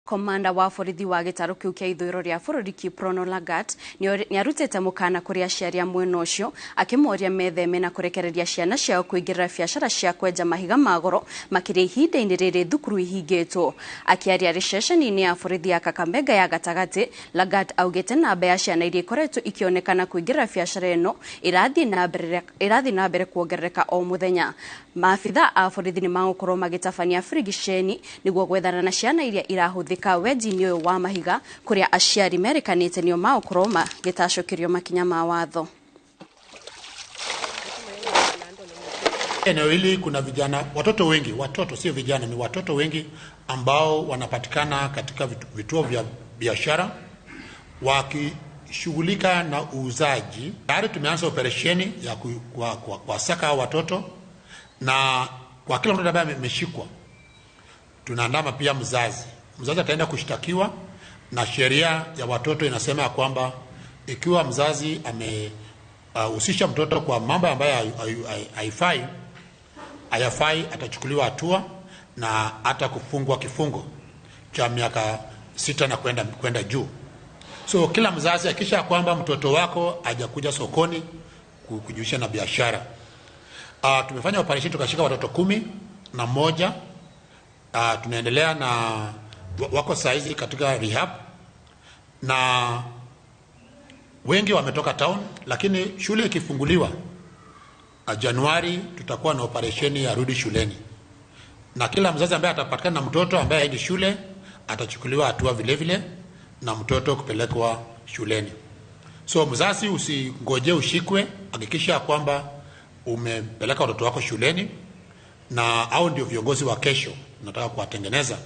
Komanda wa borithi wa gĩtarũ kĩu kĩa ithũĩro rĩa bũrũri Kiprono Lagat nĩarutĩte mũkana kũrĩ aciari a mwena ũcio akĩmoria metheme na kũrekereria ciana ciao kũingĩrĩra biacara cia kwenja mahiga ma goro makĩria ihinda-inĩ rĩrĩ thukuru ihingĩtwo. Akĩaria arĩ ceceni-inĩ ya borithi ya Kakamega ya gatagatĩ, Lagat augĩte namba ya ciana iria ikoretwo ikĩonekana kũingĩrĩra biacara ĩno ĩrathiĩ na mbere kuongerereka o mũthenya. Maabitha a borithi nĩ magũkorwo magĩtabania birigiceni nĩguo gwethana na ciana iria irahũthĩka wenji-inĩ ũyũ wa mahiga kũrĩa aciari merĩkanĩte nĩo magũkorwo magĩtacũkĩrio makinya ma watho. Eneo hili kuna vijana, watoto wengi, watoto sio vijana, ni watoto wengi ambao wanapatikana katika vituo vya biashara wakishughulika na uuzaji. Tayari tumeanza operesheni ya kuwasaka hao watoto, na kwa kila mtoto ambaye ameshikwa tunaandama pia mzazi. Mzazi ataenda kushtakiwa, na sheria ya watoto inasema ya kwamba ikiwa mzazi amehusisha mtoto kwa mambo ambayo hayafai, atachukuliwa hatua na hata kufungwa kifungo cha miaka 6 na kwenda juu. So kila mzazi hakikisha kwamba mtoto wako hajakuja sokoni kujihusisha na biashara. Tumefanya operation tukashika watoto 11. Tunaendelea na wako saizi katika rehab na wengi wametoka town, lakini shule ikifunguliwa Januari tutakuwa na operation ya rudi shuleni, na kila mzazi ambaye atapatikana na mtoto ambaye haendi shule atachukuliwa hatua vile vile na mtoto kupelekwa shuleni. So mzazi usingoje ushikwe, hakikisha kwamba umepeleka watoto wako shuleni, na hao ndio viongozi wa kesho nataka kuwatengeneza.